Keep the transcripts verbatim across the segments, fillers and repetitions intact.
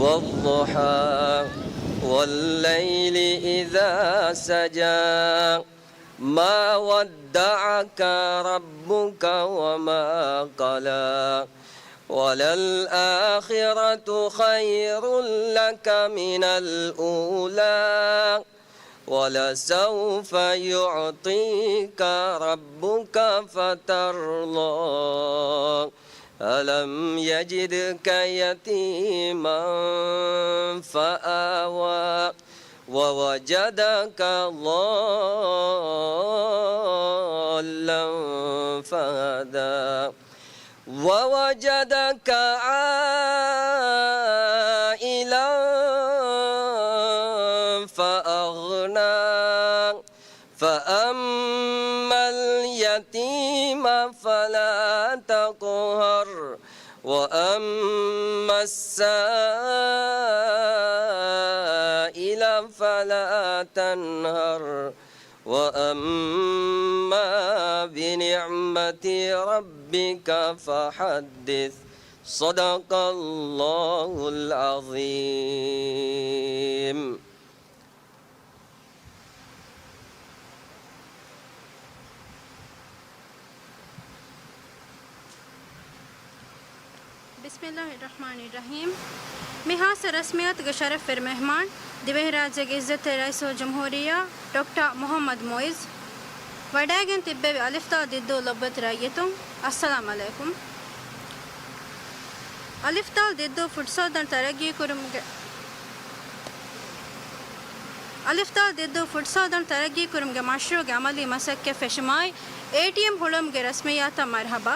والضحى والليل إذا سجى. ما ودعك ربك وما قلى. وللآخرة خير لك من الأولى. ولسوف يعطيك ربك فترضى. ألم يجدك يتيما فآوى. ووجدك ضالا فهدى. ووجدك عائلا فأغنى. فأما اليتيم فلا تقهر. وأما السائل فلا تنهر. وأما بنعمة ربك فحدث. صدق الله العظيم. ބިސްމިއްލާހި ރަޙްމާނި ރަޙީމް. މި ހާއްސަ ރަސްމިއްޔާތުގެ ޝަރަފްވެރި މެހްމާން، ދިވެހިރާއްޖޭގެ އިއްޒަތްތެރި ރައީސުލްޖުމްހޫރިއްޔާ ޑޮކްޓަރ މުޙައްމަދު މުޢިއްޒު. ވަޑައިގެން ތިއްބެވި އަލިފް ދާލް ދިއްދޫ ލޮބުވެތި ރައްޔިތުން، އައްސަލާމް ޢަލައިކުމް. އަލިފް ދާލް ދިއްދޫ ފުޓްސަލް ދަނޑު ތަރައްގީ ކުރުމުގެ، އަލިފް ދާލް ދިއްދޫ ފުޓްސަލް ދަނޑު ތަރައްގީ ކުރުމުގެ މަޝްރޫޢުގެ ޢަމަލީ މަސައްކަތް ފެށުމާއި، އޭޓީއެމް ހުޅުވުމުގެ ރަސްމިއްޔާތަށް މަރްޙަބާ.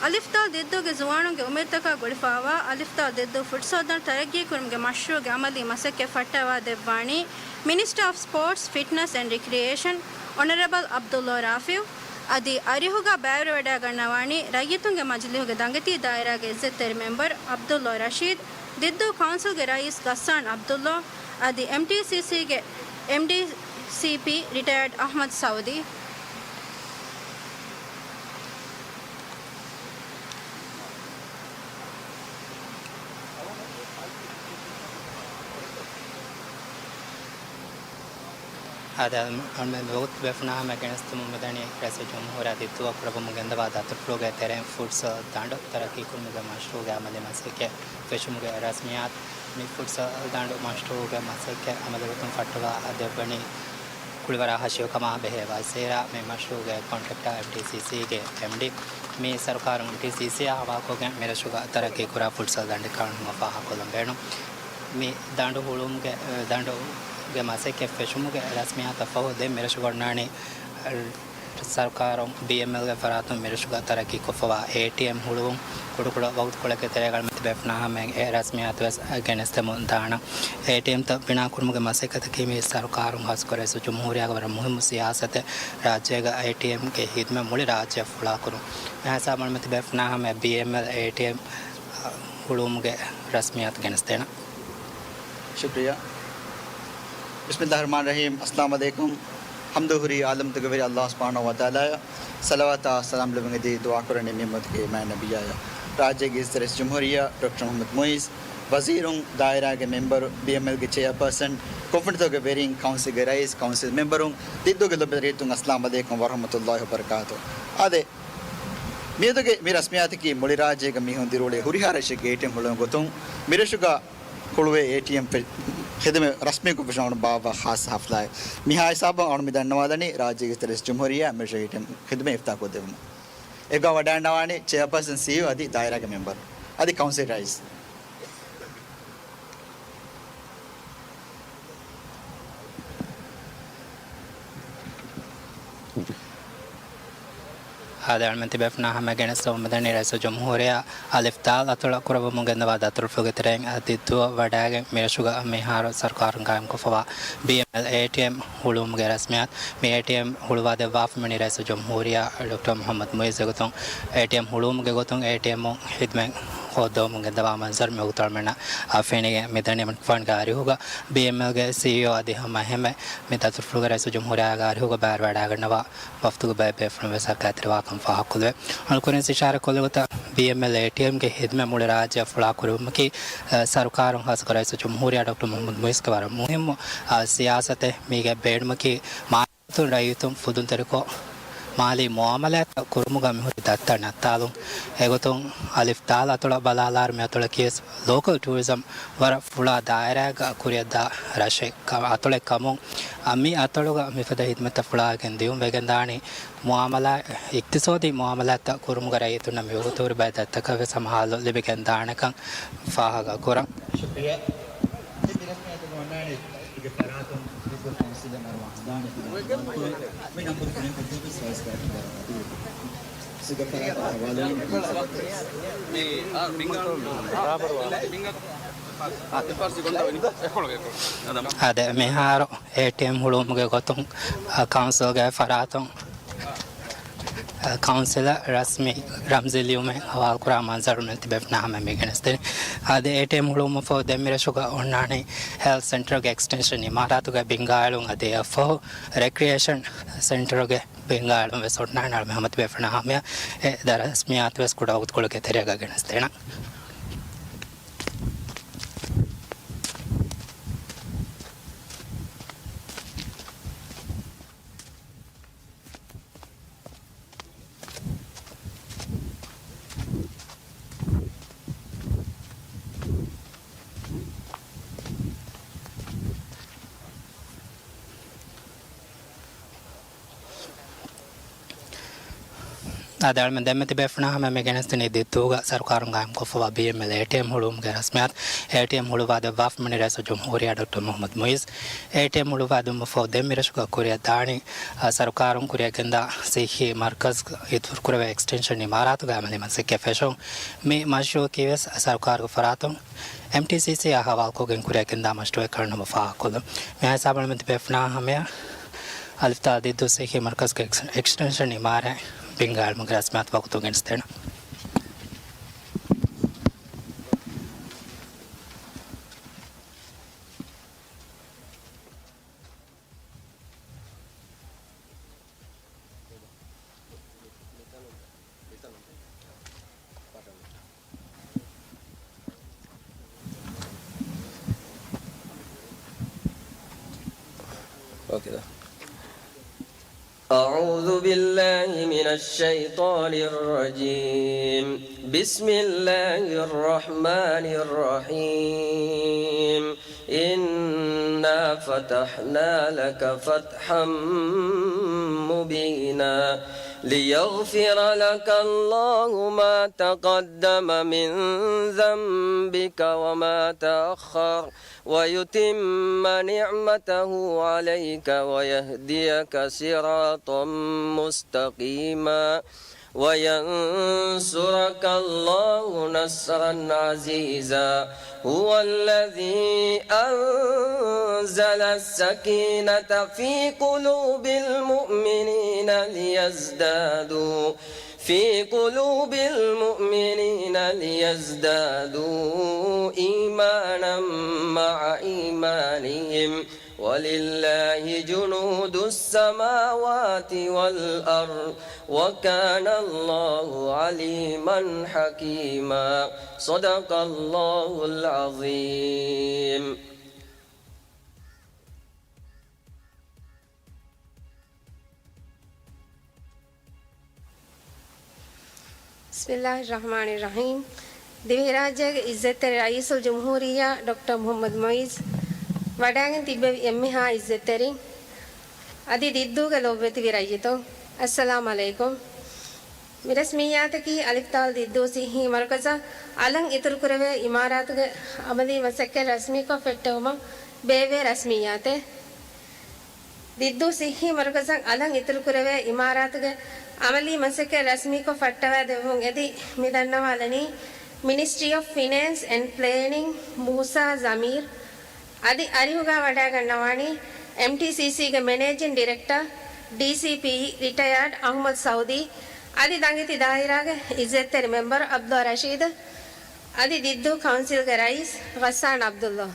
އަލިފް ދާލް ދިއްދޫގެ ޒުވާނުންގެ އުއްމީދުތަކާ ގުޅިފައިވާ އަލިފް ދާލް ދިއްދޫ ފުޓްސަލް ދަނޑު ތަރައްގީ ކުރުމުގެ މަޝްރޫޢުގެ ޢަމަލީ މަސައްކަތް ފައްޓަވާ ދެއްވާނީ މިނިސްޓަރ އޮފް ސްޕޯޓްސް، ފިޓްނަސް އެންޑް ރިކްރިއޭޝަން، އޮނަރަބަލް ޢަބްދުﷲ ރާފިޢު. އަދި އަރިހުގަ ބައިވެރިވެވަޑައިގަންނަވާނީ ރައްޔިތުންގެ މަޖިލީހުގެ ދަނގަތީ ދާއިރާގެ އިއްޒަތްތެރި މެމްބަރު ޢަބްދުﷲ ރަޝީދު، ދިއްދޫ ކައުންސިލްގެ ރައީސް ޣައްސާން ޢަބްދުﷲ، އަދި އެމްޓީސީސީގެ އެމްޑީސީޕީ ރިޓަޔާޑް އަޙްމަދު ސަޢުދީ. އާދެ، އަޅުމެން ވަގުތު ބޭފުޅުންނާ ހަމަ ގެނެސްދެމުން މިދަނީ ރައީސުލްޖުމްހޫރިއްޔާ ދިއްދޫއަށް ކުރައްވަމުން ގެންދަވާ ދަތުރުފުޅުގެ ތެރެއިން ފުޓްސަލް ދަނޑު ތަރައްގީ ކުރުމުގެ މަޝްރޫޢުގެ ޢަމަލީ މަސައްކަތް ފެށުމުގެ ރަސްމިއްޔާތު. މި ފުޓްސަލް ދަނޑު މަޝްރޫޢުގެ މަސައްކަތް ޢަމަލީ ގޮތުން ފައްޓަވާ ދެއްވަނީ ކުޅިވަރާ ހަށިގަނޑު ކަމާ ބެހޭ ވަޒީރާ، މި މަޝްރޫޢުގެ ކޮންޓްރެކްޓަރ އެމްޓީސީސީގެ އެމްޑީ. މި ސަރުކާރުން އެމްޓީސީސީއާ ހަވާލުކޮށްގެން މިރަށުގަ ތަރައްގީ ކުރާ ފުޓްސަލް ދަނޑެއް ކަނޑުނު ފާހަގަކޮށްލަން ބޭނުން. މި ދަނޑު ހުޅުވުމުގެ، ދަނޑުގެ މަސައްކަތް ފެށުމުގެ ރަސްމިއްޔާތަށް ފަހު ދެން މިރަށުގަ އޮންނާނީ ސަރުކާރުން ބީއެމްއެލްގެ ފަރާތުން މިރަށުގަ ތަރައްގީ ކޮށްފަވާ އޭޓީއެމް ހުޅުވުން ކުޑަކުޑަ ވަގުތުކޮޅެއްގެ ތެރޭގަ އަޅުމެން ތިބޭފުޅުންނާ ހަމައަށް އެ ރަސްމިއްޔާތު ވެސް ގެނެސްދެމުން ދާނަން. އޭޓީއެމްތައް ބިނާކުރުމުގެ މަސައްކަތަކީ މި ސަރުކާރުން ހާއްސަކޮށް ރައީސުލްޖުމްހޫރިއްޔާގެ ވަރަށް މުހިއްމު ސިޔާސަތެއް. ރާއްޖޭގަ އޭޓީއެމްގެ ހިދުމަތް މުޅި ރާއްޖެއަށް ފުޅާކުރުން. މިހާ ހިސާބުން އަޅުމެން ތިބޭފުޅުންނާ ހަމައަށް ބީއެމްއެލް އޭޓީއެމް ހުޅުވުމުގެ ރަސްމިއްޔާތު ގެނެސްދޭނަން. ޝުކްރިޔާ. ބިސްމިއްލާހި ރަޙްމާނި ރަޙީމް. އައްސަލާމު ޢަލައިކުމް. ޙަމްދު ހުރީ ޢާލަމްތަކުގެ ވެރި ﷲ ސުބްޙާނަހޫ ވަތަޢާލާއަށް. ޞަލަވާތާ ސަލާމް ލެއްވުން އެދި ދުޢާކުރަނީ މި އުއްމަތުގެ އިމާމް ނަބިއްޔާއަށް. ރާއްޖޭގެ އިއްޒަތްތެރި ރައީސުލްޖުމްހޫރިއްޔާ ޑޮކްޓަރ މުޙައްމަދު މުޢިއްޒު، ވަޒީރުން، ދާއިރާގެ މެމްބަރު، ބީއެމްއެލްގެ ޗެއާޕާސަން، ކޮންފަންނިތަކުގެ ވެރިން، ކައުންސިލްގެ ރައީސް، ކައުންސިލް މެމްބަރުން، ދިއްދޫގެ ލޮބުވެތި ރައްޔިތުން، އައްސަލާމު ޢަލައިކުމް ވަރަޙްމަތުﷲ ވަބަރަކާތު. އާދެ، މިއަދުގެ މި ރަސްމިއްޔާތަކީ މުޅި ރާއްޖޭގަ މީހުން ދިރިއުޅޭ ހުރިހާ ރަށެއްގެ އޭޓީއެމް ހުޅުވުމުގެ ގޮތުން މިރަށުގަ ހުޅުވޭ އޭޓީއެމް ފެ-، ޚިދުމަތް ރަސްމީކޮށް ފެށުނު ބާއްވާ ޚާއްޞަ ހަފްލާއެއް. މިހާ ހިސާބުން އަޅުމެން ދަންނަވާލަނީ ރާއްޖޭގެ އިއްޒަތްތެރި ރައީސުލްޖުމްހޫރިއްޔާ މިރަށުގެ އޭޓީއެމް ޚިދުމަތް އިފްތާޙްކޮށްދެއްވުމަށް. އެގާ ވަޑައިގަންނަވާނީ ޗެއާޕާސަން، ސީއީއޯ އަދި ދާއިރާގެ މެމްބަރު އަދި ކައުންސިލް ރައީސް. އާދެ، އަޅުމެން ތިބޭފުންނާ ހަމަ ގެނެސްދެމުން މިދަނީ ރައީސުލްޖުމްހޫރިއްޔާ އަލިފް ދާލް އަތޮޅަށް ކުރައްވަމުން ގެންދަވާ ދަތުރުފުޅުގެ ތެރެއިން ދިއްދޫއަށް ވަޑައިގެން މިރަށުގަ މިހާރު ސަރުކާރުން ގާއިމްކޮށްފަވާ ބީއެމްއެލް އޭޓީއެމް ހުޅުވުމުގެ ރަސްމިއްޔާތު. މި އޭޓީއެމް ހުޅުވާދެއްވާފަ މިވަނީ ރައީސުލްޖުމްހޫރިއްޔާ ޑޮކްޓަރ މުޙައްމަދު މުޢިއްޒުގެ ގޮތުން. އޭޓީއެމް ހުޅުވުމުގެ ގޮތުން އޭޓީއެމް ޚިދުމަތް ހޯއްދަވަމުން ގެންދަވާ މަންޒަރު މި ވަގުތު އަޅުމެންނަށް ފެނިގެން މިދަނީ. އަޅުގަނޑުގެ އަރިހުގަ ބީއެމްއެލްގެ ސީއީއޯ އަދި ހަމަ އެހެންމެ މި ދަތުރުފުޅުގެ ރައީސުލްޖުމްހޫރިއްޔާގެ އަރިހުގަ ބައިވެރިވަޑައިގަންނަވާ ވަފްދުގެ ބައެއް ބޭފުޅުން ވެސް އަތް އަތުވާކަން ފާހަގަކޮށްލެވޭ. އަޅުގަނޑު ކުރިން އިޝާރާތް ކޮށްލި ގޮތަށް ބީއެމްއެލް އޭޓީއެމްގެ ހިދުމަތް މުޅި ރާއްޖެއަށް ފުޅާ ކުރުމަކީ، އަ، ސަރުކާރުން ހާއްސަކޮށް ރައީސުލްޖުމްހޫރިއްޔާ ޑޮކްޓަރ މުހައްމަދު މުއިއްޒުގެ ވަރަށް މުހިއްމު، އަ، ސިޔާސަތެއް. މީގެ ބޭނުމަކީ މާ ގޮތުން ރައްޔިތުން ފުދުންތެރިކޮށް، މާލީ މުއާމަލާތްތައް ކުރުމުގަ މިހުރި ދަތްތައް ނައްތާލުން. އެގޮތުން އަލިފް ދާލް އަތޮޅަށް ބަލާލާއިރު، މި އަތޮޅަކީ ވެސް ލޯކަލް ޓޫރިޒަމް ވަރަށް ފުޅާ ދާއިރާއެއްގަ ކުރިއަށްދާ ރަށެއް ކަ-، އަތޮޅެއް ކަމުން، އަ، މި އަތޮޅުގަ މިފަދަ ހިދުމަތްތައް ފުޅާވެގެން ދިޔުން ވެގެންދާނީ. މުއާމަލާ، އިޤްތިޞާދީ މުއާމަލާތްތައް ކުރުމުގަ ރައްޔިތުންނަށް މިވަގުތު ހުރި ބައެއް ދަތްތަކަށް ވެސް ހަމަ ހާލު ލިބިގެންދާނެކަން ފާހަގަކުރަން. ޝުކްރިޔާ. ތިބި ރަސްމިއްޔާތުގެ އޮންނާނީ އޭގެ ފަރާތުން ދިއްދޫ ކައުންސިލަށް އަރުވާ ހަނދާން އެކުގަ ހަނދާންކޮށް، މި ނަންބަރު ފެނި ކޮށްދޭ ވެސް ވައިސް ކައިރިން ދަރު އަދި ސުގަ ފަރާތުން ހަވާލުވުން. އާދެ، މިހާރު އޭޓީއެމް ހުޅުވުމުގެ ގޮތުން، އަ، ކައުންސިލްގެ ފަރާތުން، އަ، ކައުންސިލަށް ރަސްމީ ރަމްޒީ ލިޔުމެއް ހަވާލުކުރާ މަންޒަރު މި ތިބެފުނާ ހަމަ މި ގެނެސްދިނީ. އަދި އޭޓީއެމް ހުޅުވުމަށްފަހު ދެން މިރަށުގަ އޮންނާނީ ހެލްތް ސެންޓަރުގެ އެކްސްޓެންޝަން އިމާރާތުގެ ބިންގާއެޅުން އަދި އެއަށްފަހު ރެކްރިއޭޝަން ސެންޓަރުގެ ބިންގާއެޅުން ވެސް އޮންނާނެ. އަޅުގަނޑު ހަމަ ތިބެފުނާ ހަމަޔަށް އެ ދަށް ރަސްމިއްޔާތު ވެސް ކުޑަ ވަގުތުކޮޅެއްގެ ތެރޭގަ ގެނެސްދޭނަން. އާދެ، އަޅުމެން ދެންމެ ތިބޭފުނާ ހަމަ މި ގެނެސްދިނީ ދިއްދޫގަ ސަރުކާރުން ގާއިމްކޮށްފަވާ ބީއެމްއެލް އޭޓީއެމް ހުޅުވުމުގެ ރަސްމިއްޔާތު. އޭޓީއެމް ހުޅުވާ ދެއްވާފަ މި ރައީސުލްޖުމްހޫރިއްޔާ ޑޮކްޓަރ މުހައްމަދު މުއިއްޒު. އޭޓީއެމް ހުޅުވާ ދިއުމަށްފަހު ދެން މިރަށުގަ ކުރިއަށް ދާނީ، އަ، ސަރުކާރުން ކުރިއަށް ގެންދާ ސިއްހީ މަރްކަޒް އިތުރުކުރެވޭ އެކްސްޓެންޝަން އިމާރާތުގެ އަމަލީ މަސައްކަތް ފެށުން. މި މަޝްރޫއަކީ ވެސް ސަރުކާރުގެ ފަރާތުން އެމްޓީސީސީއާ ހަވާލުކޮށްގެން ކުރިއަށް ގެންދާ މަޝްރޫއެއް ކަން ހަމަ ފާހަގަކޮށްލަން. މި ހިސާބުން މި ތިބޭފުނާ ހަމަޔަށް އަލިފް ދާލް ދިއްދޫ ސިއްހީ މަރްކަޒްގެ އެކްސް-، އެކްސްޓެންޝަން އިމާރާތް ބިންގާއެޅުމުގެ ރަސްމިއްޔާތު ވަގުތު ގެނެސްދޭނަން. أعوذ بالله من الشيطان الرجيم. بسم الله الرحمن الرحيم. إنا فتحنا لك فتحا مبينا ليغفر لك الله ما تقدم من ذنبك وما تأخر ويتم نعمته عليك ويهديك صراطا مستقيما. وينصرك الله نصرا عزيزا. هو الذي أنزل السكينة في قلوب المؤمنين ليزدادوا، في قلوب المؤمنين ليزدادوا إيمانا مع إيمانهم، ولله جنود السماوات والأرض، وكان الله عليما حكيما. صدق الله العظيم. بسم الله الرحمن الرحيم. ދިވެހިރާއްޖޭގެ އިއްޒަތްތެރި ރައީސުލްޖުމްހޫރިއްޔާ ޑޮކްޓަރ މުހައްމަދު މުއިއްޒު، ވަޑައިގެން ތިއްބެވި އެންމެހާ އިއްޒަތްތެރިން އަދި ދިއްދޫގެ ލޮބުވެތިވި ރައްޔިތުން، އައްސަލާމް ޢަލައިކުމް. މި ރަސްމިއްޔާތަކީ އަލިފް ދާލް ދިއްދޫ ސިއްހީ މަރުކަޒަށް އަލަށް އިތުރުކުރެވޭ އިމާރާތުގެ އަމަލީ މަސައްކަތް ރަސްމީކޮށް ފެއްޓެވުމަށް ބޭއްވޭ ރަސްމިއްޔާތެއް. ދިއްދޫ ސިއްހީ މަރުކަޒަށް އަލަށް އިތުރުކުރެވޭ އިމާރާތުގެ އަމަލީ މަސައްކަތް ރަސްމީކޮށް ފައްޓަވާ ދެއްވުން އެދި މި ދަންނަވާލަނީ މިނިސްޓްރީ އޮފް ފިނޭންސް އެންޑް ޕްލޭނިން، މޫސާ ޒަމީރު. އަދި އަރިހުގަ ވަޑައިގަންނަވާނީ އެމްޓީސީސީގެ މެނޭޖިން ޑިރެކްޓަރ، ޑީސީޕީ، ރިޓަޔާޑް އަޙްމަދު ސައުދީ. އަދި ދަނގިތި ދާއިރާގެ އިއްޒަތްތެރި މެމްބަރު އަބްދުﷲ ރަޝީދު. އަދި ދިއްދޫ ކައުންސިލްގެ ރައީސް ޣައްސާން ޢަބްދުﷲ.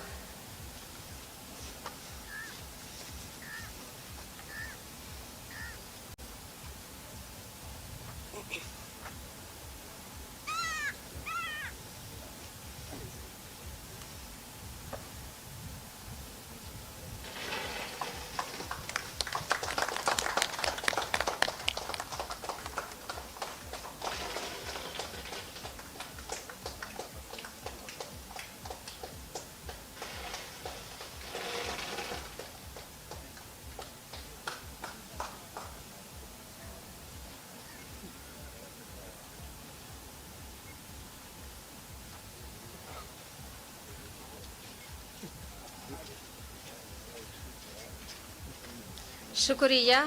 ޝުކުރިއްޔާ.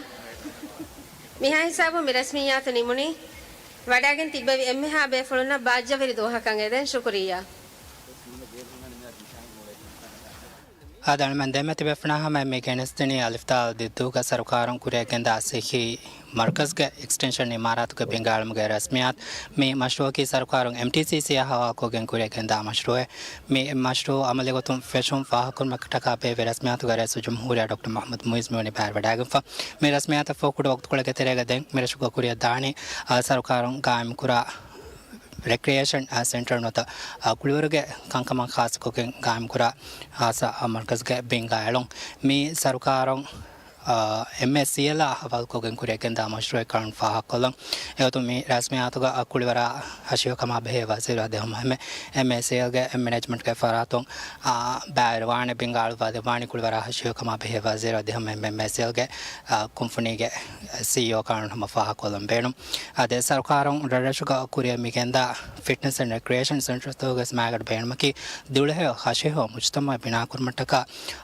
މިހާ ހިސާބުން މި ރަސްމިއްޔާތު ނިމުނީ. ވަޑައިގެން ތިއްބެވި އެންމެހާ ބޭފުޅުންނަށް ބާއްޖަވެރި ދުވަހަކަށް އެދެން. ޝުކުރިއްޔާ. އާދެ، އަޅުމެން ދެންމެ ތިބޭފުޅުންނާ ހަމަޔަށް މި ގެނެސްދިނީ އަލިފް ދާލް ދިއްދޫގަ ސަރުކާރުން ކުރިއަށް ގެންދާ ސިއްހީ މަރުކަޒްގެ އެކްސްޓެންޝަން އިމާރާތުގެ ބިންގާ އެޅުމުގެ ރަސްމިއްޔާތު. މި މަޝްރޫއަކީ ސަރުކާރުން އެމްޓީސީސީއާ ހަވާލުކޮށްގެން ކުރިއަށް ގެންދާ މަޝްރޫއެއް. މި މަޝްރޫއު އަމަލީގޮތުން ފެށުން ފާހަގަކުރުމަށްޓަކާ ބޭއްވި ރަސްމިއްޔާތުގެ ރައީސުލްޖުމްހޫރިއްޔާ ޑޮކްޓަރ މުޙައްމަދު މުޢިއްޒު މިވަނީ ބައިވެރިވެވަޑައިގެންފަ. މި ރަސްމިއްޔާތަށް ފަހު ކުޑަ ވަގުތުކޮޅެއްގެ ތެރޭގަ ދެން މިރަށުގަ ކުރިއަށް ދާނީ، އާ، ސަރުކާރުން ގާއިމްކުރާ ރެކްރިއޭޝަން، އާ، ސެންޓަރ ނުވަތަ، އާ، ކުޅިވަރުގެ ކަންކަމަށް ޚާއްޞަކޮށްގެން ގާއިމްކުރާ ޚާއްޞަ، އާ، މަރުކަޒްގެ ބިންގާ އެޅުން. މި ސަރުކާރުން، އާ، އެމްއޭސީއެލްއާ ހަވާލުކޮށްގެން ކުރިއަށް ގެންދާ މަޝްރޫއެއް ކަން ފާހަގަކޮށްލަން. އެގޮތުން މި ރަސްމިއްޔާތުގަ ކުޅިވަރާ ހަށިގަނޑު ކަމާ ބެހޭ ވަޒީރު އަދި ހަމަ އެހެންމެ އެމްއޭސީއެލްގެ މެނޭޖްމަންޓްގެ ފަރާތުން، އާ، ބައިވެރިވާނެ ބިންގާ އަޅުއްވާ ދެއްވާނީ ކުޅިވަރާ ހަށިގަނޑު ކަމާ ބެހޭ ވަޒީރު އަދި ހަމަ އެހެންމެ އެމްއޭސީއެލްގެ، އާ، ކުންފުނީގެ ސީއީއޯ ކަން ހަމަ ފާހަގަކޮށްލަން ބޭނުން. އާދެ، ސަރުކާރުން ރަށްރަށުގަ ކުރިއަށް މި ގެންދާ ފިޓްނަސް އެންޑް ރެކްރިއޭޝަން ސެންޓަރުތަކުގެ މައިގަނޑު ބޭނުމަކީ ދުޅަހެޔޮ ހަށިހެޔޮ މުޖުތަމައެއް ބިނާކުރުމަށްޓަކާ،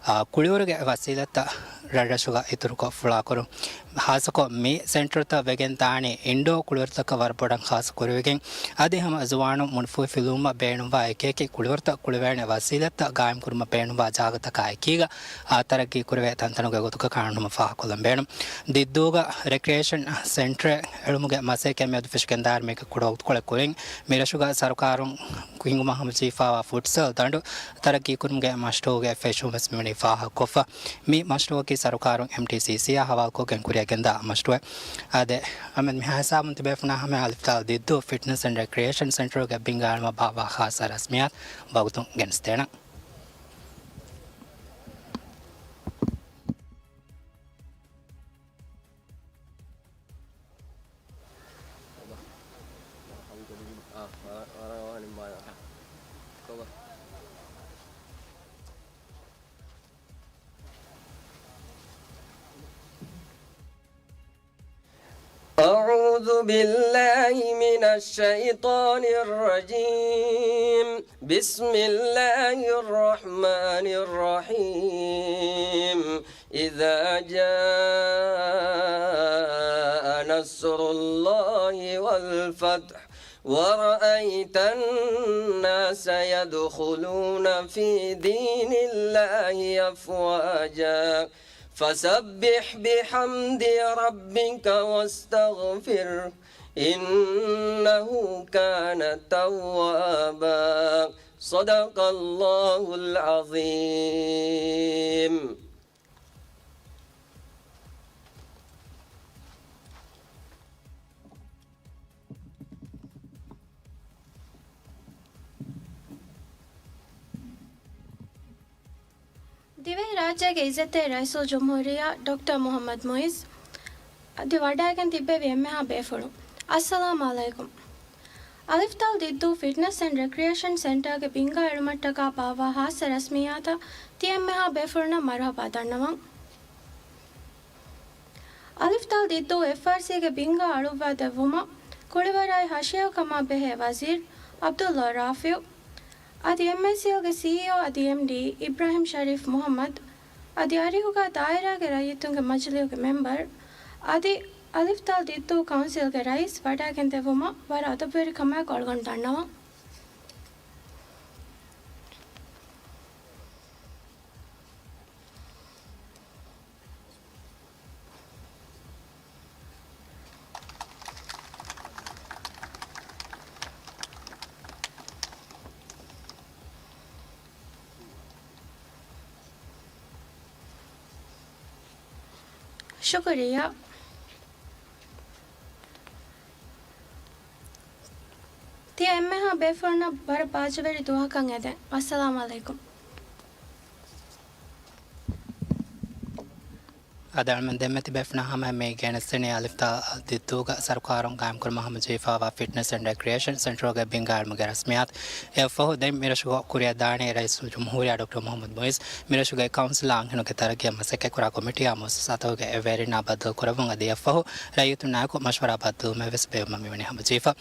އާ، ކުޅިވަރުގެ ވަސީލަތްތައް ރަށްރަށުގަ އިތުރުކޮށް ފުޅާކުރުން. ޚާއްޞަކޮށް މި ސެންޓަރުތައް ވެގެން ދާނީ އިންޑޯ ކުޅިވަރުތަކަށް ވަރަށް ބޮޑަށް ޚާއްޞަ ކުރެވިގެން، އަދި ހަމަ ޒުވާނުން މުނިފޫހިފިލުވުމަށް ބޭނުންވާ އެކިއެކި ކުޅިވަރުތައް ކުޅެވޭނެ ވަސީލަތްތައް ގާއިމްކުރުމަށް ބޭނުންވާ ޖާގަތަކާ އެކީގަ، އާ، ތަރައްގީ ކުރެވޭ ތަންތަނުގެ ގޮތުގަ ކާނުނު ހަމަ ފާހަގަކޮށްލަން ބޭނުން. ދިއްދޫގަ ރެކްރިއޭޝަން ސެންޓަރެއް އެޅުމުގެ މަސައްކަތް މިއަދު ފެށިގެންދާއިރު މީގެ ކުޑަ ވަގުތުކޮޅެއް ކުރިން މިރަށުގަ ސަރުކާރުން ހިންގުމަށް ހަމަޖެހިފައިވާ ފުޓްސަލް ދަނޑު ތަރައްގީކުރުމުގެ މަޝްރޫއުގެ ފެށުމެއް މިވަނީ ފާހަގަކޮށްފަ. މި މަޝްރޫއަކީ ސަރުކާރުން އެމްޓީސީސީއާ ހަވާލުކޮށްގެން ކުރިއަށް ގެންދާ މަޝްރޫއެއް. އާދެ، އަޅުމެން މިހާ ހިސާބުން ތިބޭފުޅުންނާ ހަމަޔަށް އަލިފް ދާލް ދިއްދޫ ފިޓްނަސް އެންޑް ރެކްރިއޭޝަން ސެންޓަރުގެ ބިންގާ އެޅުމަށް ބާއްވާ ޚާއްޞަ ރަސްމިއްޔާތު ވަގުތުން ގެނެސްދޭނަން. أعوذ بالله من الشيطان الرجيم. بسم الله الرحمن الرحيم. إذا جاء نصر الله والفتح ورأيت الناس يدخلون في دين الله أفواجا فسبح بحمد ربك واستغفره إنه كان توابا. صدق الله العظيم. ދިވެހިރާއްޖޭގެ އިއްޒަތްތެރި ރައީސުލްޖުމްހޫރިއްޔާ ޑޮކްޓަރ މުޙައްމަދު މުޢިއްޒު އަދި ވަޑައިގެން ތިއްބެވި އެންމެހާ ބޭފުޅުން، އައްސަލާމު ޢަލައިކުމް. އަލިފް ދާލް ދިއްދޫ ފިޓްނަސް އެންޑް ރެކްރިއޭޝަން ސެންޓަރގެ ބިންގާ އެޅުމަށްޓަކާ ބާއްވާ ޚާއްޞަ ރަސްމިއްޔާތަށް ތި އެންމެހާ ބޭފުޅުންނަށް މަރުޙަބާ ދަންނަވަން. އަލިފް ދާލް ދިއްދޫ އެފްއާރްސީގެ ބިންގާ އަޅުއްވާ ދެއްވުމަށް ކުޅިވަރާއި ހަށިހެޔޮކަމާ ބެހޭ ވަޒީރު ޢަބްދުﷲ ރާފިޢު އަދި އެމްއޭސީއެލްގެ ސީއީއޯ އަދި އެމްޑީ އިބްރާހިމް ޝަރީފް މުޙައްމަދު އަދި އަރިހުގަ ދާއިރާގެ ރައްޔިތުންގެ މަޖިލީހުގެ މެމްބަރު އަދި އަލިފް ދާލް ދިއްދޫ ކައުންސިލްގެ ރައީސް ވަޑައިގެން ދެއްވުމަށް ވަރަށް އަދަބުވެރިކަމާއެކު އަޅުގަނޑު ދަންނަވަން. ޝުކުރިއްޔާ. ތިޔަ އެންމެހާ ބޭފުޅުންނަށް ވަރަށް ބާއްޖަވެރި ދުވަހަކަށް އެދެން. އައްސަލާމު ޢަލައިކުމް. އަދި އަޅުމެން ދެންމެ ތިބޭފުޅުންނާ ހަމަޔަށް މި ގެނެސްދިނީ އަލިފްދާ ދިއްދޫގަ ސަރުކާރުން ގާއިމްކުރަމުން ހަމަޖެހިފައިވާ ފިޓްނެސް އެންޑް ރެކްރިއޭޝަން ސެންޓަރުގެ ބިންގާ އިލްމުގެ ރަސްމިއްޔާތު. އެއަށްފަހު ދެން މިރަށުގަ ކުރިއަށް ދާނީ ރައީސުލްޖުމްހޫރިއްޔާ ޑޮކްޓަރ މުޙައްމަދު މުޢިއްޒު މިރަށުގެ ކައުންސިލާ އަންހެނުންގެ ތަރައްގީއަށް މަސައްކަތްކުރާ ކޮމިޓީއާ މުއައްސަސާތަކުގެ އެއްވެރިންނާ ބައްދަލުކުރައްވުން އަދި އެއަށްފަހު ރައްޔިތުންނާއެކު މަޝްވަރާ ބައްދަލުވުމެއްވެސް ބޭއްވުމަށް މިވަނީ ހަމަޖެހިފަ.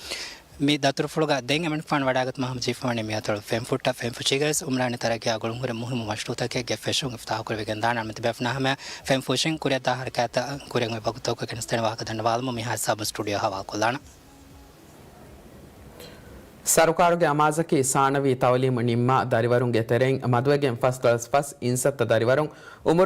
މި ދަތުރުފުޅުގަ ދެން އެމަނިކުފާނު ވަޑައިގަތުމަށް ހަމަޖެހިފަވަނީ މިއަތޮޅު ފެންފުއްޓަށް ފެންފުށިގައިސް އުމްރާނީ ތަރައްގީއާ ގުޅުންހުރި މުހިއްމު މަޝްރޫޢުތަކެއްގެ ފެށުން އިފްތާޙުކުރެވިގެންދާނެ. އަޅުމެން ތިބޭފުޅުންނާ ހަމަޔަށް ފެންފުށިން ކުރިއަށްދާ ހަރަކާތްތައް ކުރިއަށް އޮތް ވަގުތުތަކުގެ ގެނެސްދޭނެ ވާހަކަ ދަންނަވާލަމުން މިހާ ހިސާބުން ސްޓޫޑިއޯ ހަވާލުކޮށްލާނަން. ސަރުކާރުގެ އަމާޒަކީ ސާނަވީ ތައުލީމު ނިންމާ ދަރިވަރުންގެ ތެރެއިން މަދުވެގެން ފަސްދޮޅަސް ފަސް އިންސައްތަ ދަރިވަރުން އުމުރު